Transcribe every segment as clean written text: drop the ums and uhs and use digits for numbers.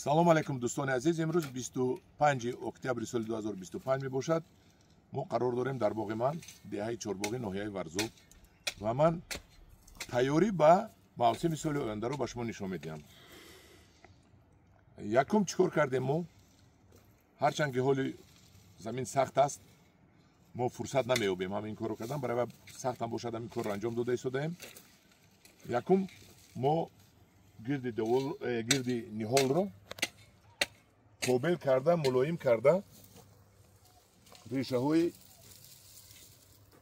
Салом алейкум, дӯстони азиз. Имрӯз 25 октябри соли 2025 мебошад. Мо қарор дорем дар боғи ман, деҳаи Чорбоғи, ноҳияи Варзоб, ва ман тайёрӣ ба мавсими соли ояндаро ба шумо нишон медиҳам. Якум, чӣ кор кардем мо? Ҳарчанд ки ҳоли замин сахт аст, мо фурсат намеёбем ҳамин корро кардан, барои сахтам бошад ҳамин корро анҷом дода истодаем. Якум, мо гирди гирди ниҳолро побел карда, мулоим карда, решаҳои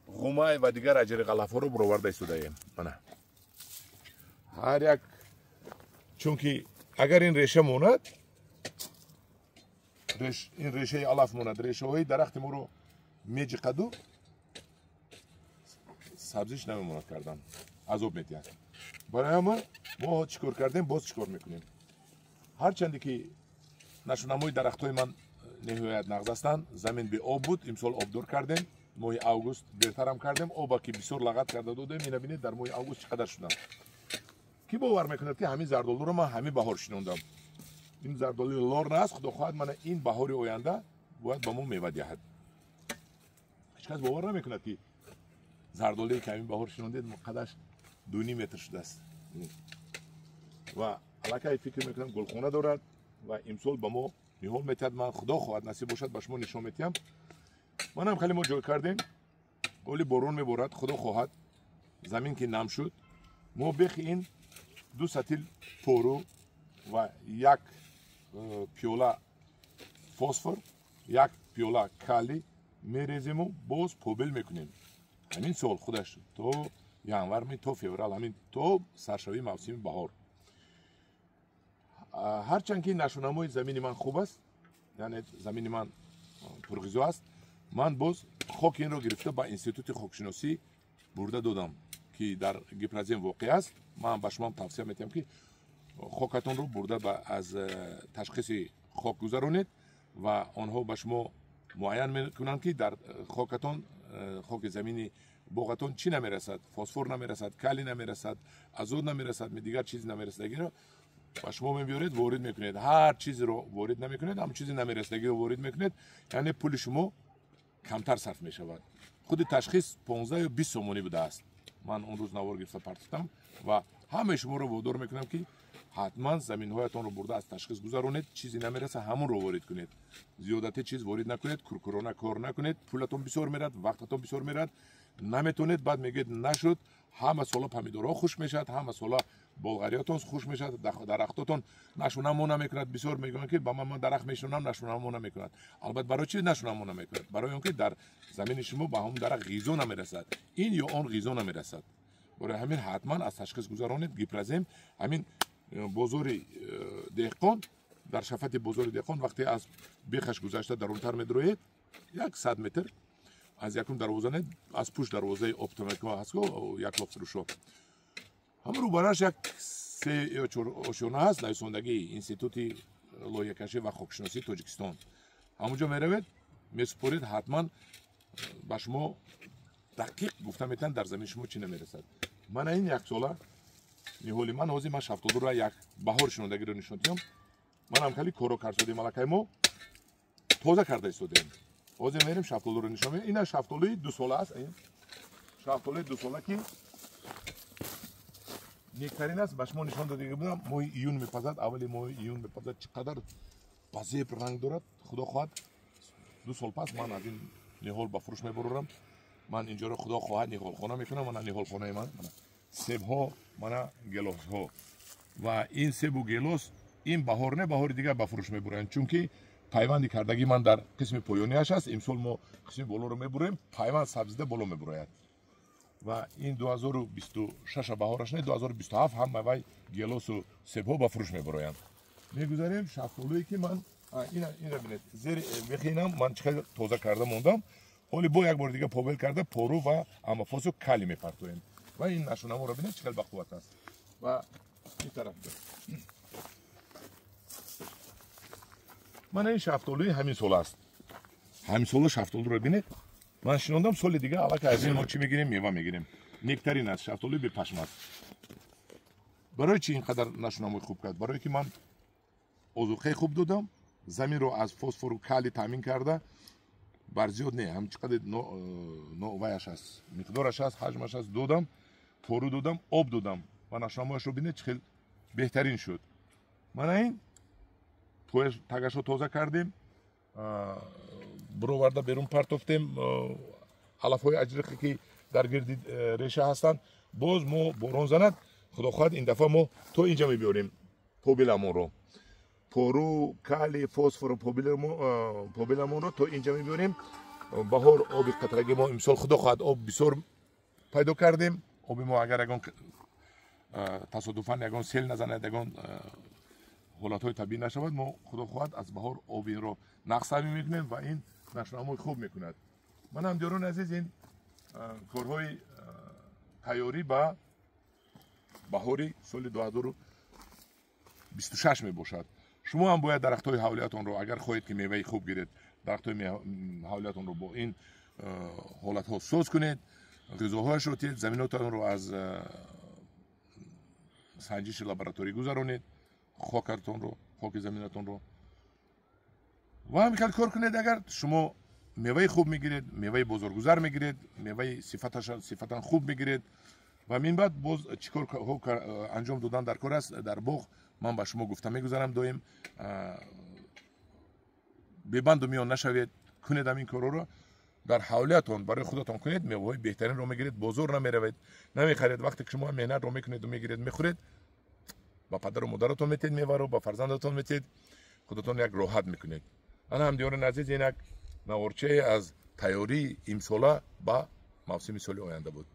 ғумай ва дигар аҷри ғалафҳоро буроварда истодаем. Мана ҳар як, чунки агар ин реша монад, ин решаи алаф монад, решаҳои дарахти моро меҷиқаду сабзиш намемонад, кардан азоб медиҳад. Барои ҳама мо чӣ кор кардем, боз чӣ кор мекунем? Ҳарчанде ки нашунамои дарахтҳои ман ниҳоят нағз ҳастанд, замин беоб буд, имсол обдор кардем, моҳи август дертарам кардем, оба ки бисёр лағат карда додем. Ина бинед, дар моҳи август чӣ қадар шудам. Кӣ бовар мекунад, ки ҳамин зардолуро ман ҳамин баҳор шинондам? Ин зардолуи лорна аст, худо хоҳад, мана ин баҳори оянда бояд ба мо мева диҳад. Ҳеҷ кас бовар намекунад, ки зардолуе ки ҳамин баҳор шинондед, қадаш 2,5 метр шудааст ва аллакай фикр мекунам гулхона дорад ва имсол ба мо ниҳол метиҳад. Ман, худо хоҳад, насиб бошад, ба шумо нишон метиҳам. Манам хеле мо ҷой кардем, оли борон меборад, худо хоҳад, замин ки нам шуд, мо бехи ин 2 сатил пору ва 1 пиёла фосфор, 1 пиёла калий мерезему боз побел мекунем. Ҳамин сол худаш то январ, то феврал, ҳамин то саршавии мавсими баҳор. Ҳарчанд ки нашунамои замини ман хуб аст, яъне замини ман пурғизо аст, ман боз хоки инро гирифта ба институти хокшиносӣ бурда додам, ки дар Гипрозем воқеъ аст. Ман ба шумоам тавсия метиҳам, ки хокатонро бурда аз ташхиси хок гузаронед ва онҳо ба шумо муайян мекунанд, ки дар хокатон, хоки замини боғатон чӣ намерасад: фосфор намерасад, калий намерасад, азот намерасад, дигар чиз намерасадагиро ба шумо мебиёред, ворид мекунед. Ҳар чизеро ворид намекунед, ҳам чизи намерасадагиро ворид мекунед, яъне пули шумо камтар сарф мешавад. Худи ташхис 15 ё 20 сомонӣ будааст. Ман он рӯз навор гирифта партофтам ва ҳамаи шуморо водор мекунам, ки ҳатман заминҳоятонро бурда аз ташхис гузаронед, чизе намераса, ҳамонро ворид кунед, зиёдате чиз ворид накунед, куркурона кор накунед. Пулатон бисёр мерад, вақтатон бисёр мерад, наметонед, баъд мегӯед нашуд. Ҳама сола помидорҳо хушк мешавад, ҳама сола болғариётон хушк мешавад, дарахтотон нашунамо намекунад. Бисёр мегӯянд, ки ба ман дарахт мешинонам, нашунамо намекунад. Албатта, барои чи нашунамо намекунад? Барои он ки дар замини шумо ба ҳамон дарахт ғизо намерасад, ин ё он ғизо намерасад. Барои ҳамин ҳатман аз ташхис гузаронед. Гипрозем ҳамин бозори деҳқон, дар шафати бозори деҳқон, вақте аз бехаш гузашта дарунтар медроед, 100 метр аз якум дарвоза не, аз пушт дарвозаи оптомако ҳаст, як лофурӯшо, ҳамон рӯбараш як се ё чор ошёна ҳаст, нависондагии Институти лоиҳакашӣ ва хокшиносии Тоҷикистон. Ҳамонҷо меравед, месупоред, ҳатман ба шумо дақиқ гуфта метавонанд, дар замини шумо чӣ намерасад. Мана ин яксола ниҳоли ман. Ҳозир ман шафтолуро як баҳор шинондагиро нишон диҳам. Манам хеле коро кард содем, аллакай мо тоза карда истодем. Ҳозир мерем, шафтолуро нишон медиҳем. Ина шафтолуи дусола аст, ин шафтолуи дусола, ки нектарин аст, ба шумо нишон додига будам. Моҳи июн мепазад, аввали моҳи июн мепазад. Чӣ қадар базеб ранг дорад! Худо хоҳад, 2 сол пас ман аз ин ниҳол ба фурӯш мебарорам. Ман инҷоро, худо хоҳад, ниҳолхона мекунам. Мана ниҳолхонаи ман, себҳо, мана гелосҳо. Ва ин себу гелос ин баҳор не, баҳори дигар ба фурӯш мебуранд, чунки пайванди кардагӣ ман дар қисми поёнияш аст. Имсол мо қисми болоро мебурем, пайванд сабзида боло мебурояд ва ин 2026 баҳораш не, 2027 ҳама вай гелосу себҳо ба фурӯш мебуроянд. Мегузарем шафтолуе, ки ман ина бинед, зери бехинам ман чӣ хел тоза карда мондам. Ҳоли бо як бори дига побел карда, пору ва аммофосу калий мепартоем ва ин нашунаморо бинед, чӣ хел бақувват аст. Ва ин тараф мана ин шафтолуи ҳамин сол аст. Ҳамин сола шафтолуро бинед, ман шинондам, соли дига аллакай аз ин мо чӣ мегирем? Мева мегирем. Нектарин аст, шафтолуи бепашм аст. Барои чӣ ин қадар нашунамои хуб кард? Барое ки ман Озуқаи хуб додам, заминро аз фосфору калий таъмин карда, бар зиёд не, ҳам чӣ қадар ваяш аст, миқдораш аст, ҳаҷмаш аст, додам, пору додам, об додам ва нашъунамояшро бинед, чӣ хел беҳтарин шуд. Мана ин тагашро тоза кардем, буроварда берун партофтем алафҳои аҷриқе, ки дар гирди реша ҳастанд. Боз мо борон занад, худо хоҳад, ин дафъа мо то инҷа мебиёрем побеламонро, пору, калий, фосфору побеламонро то инҷа мебиёрем. Баҳор оби қатраги мо имсол, худо хоҳад, об бисёр пайдо кардем. Оби мо агар ягон тасодуфан ягон сел назанад, ягон ҳолатҳои табиӣ нашавад, мо, худо хоҳад, аз баҳор оби инро нақс таъмин мекунем ва ин нашъунамои хуб мекунад. Ман ҳамдиёрони азиз, ин корҳои тайёрӣ ба баҳори соли 2026 мебошад. Шумо ҳам бояд дарахтҳои ҳавлиятонро, агар хоҳед, ки меваи хуб гиред, дарахтҳои ҳавлиятонро бо ин ҳолатҳо соз кунед, ғизоҳояшро тиҳед, заминотонро аз санҷиши лабораторӣ гузаронед, хокатонро, хоки заминатонро, ва ҳамин хел кор кунед. Агар шумо меваи хуб мегиред, меваи бозоргузар мегиред, меваи сифатан хуб мегиред. Ва мин баъд боз чӣ кор анҷом додан дар кор аст дар боғ, ман ба шумо гуфта мегузарам. Доим бебанду миён нашавед, кунед ҳамин корҳоро дар ҳавлиятон, барои худатон кунед, меваҳои беҳтаринро мегиред, бозор намеравед, намехаред. Вақте ки шумо меҳнатро мекунеду мегиред, мехӯред, ба падару модаратон метиҳед меваро, ба фарзандатон метиҳед, худатон як роҳат мекунед. Ана, ҳамдиёрони азиз, ин як наворчае аз тайёрии имсола ба мавсими соли оянда буд.